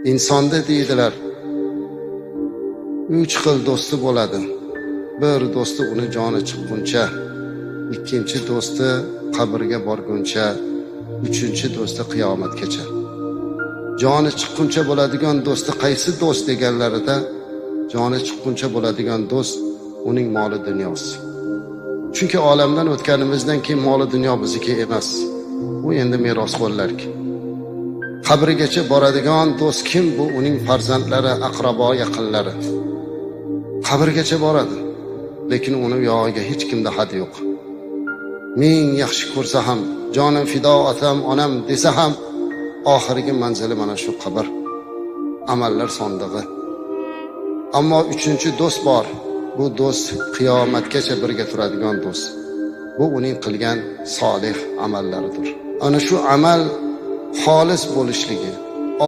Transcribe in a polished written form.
Insonda deydilar, 3 xil do'sti bo'ladi. Bir do'sti uni joni chiqquncha, ikkinchi do'sti qabrga borguncha, uchinchi do'sti qiyomatgacha. Joni chiqquncha bo'ladigan do'sti qaysi do'st deganlarida, joni chiqquncha bo'ladigan do'st uning moli dunyosi. Chunki olamdan o'tganimizdan keyin moli dunyo bizniki emas. U endi merosxo'rlarki. Qabrigacha boradigan do'st kim? Bu uning farzandlari, aqrabo, yaqinlari. Qabrgacha boradi, lekin uni yog'iga hech kimda had yo'q. Ming yaxshi ko'rsa ham, jonim fido otam, onam desa ham, oxirgi manzili mana shu qabr, amallar sondig'i. Ammo uchinchi do'st bor. Bu do'st qiyomatgacha birga turadigan do'st. Bu uning qilgan solih amallaridir. Ana shu amal xolis bo'lishligi,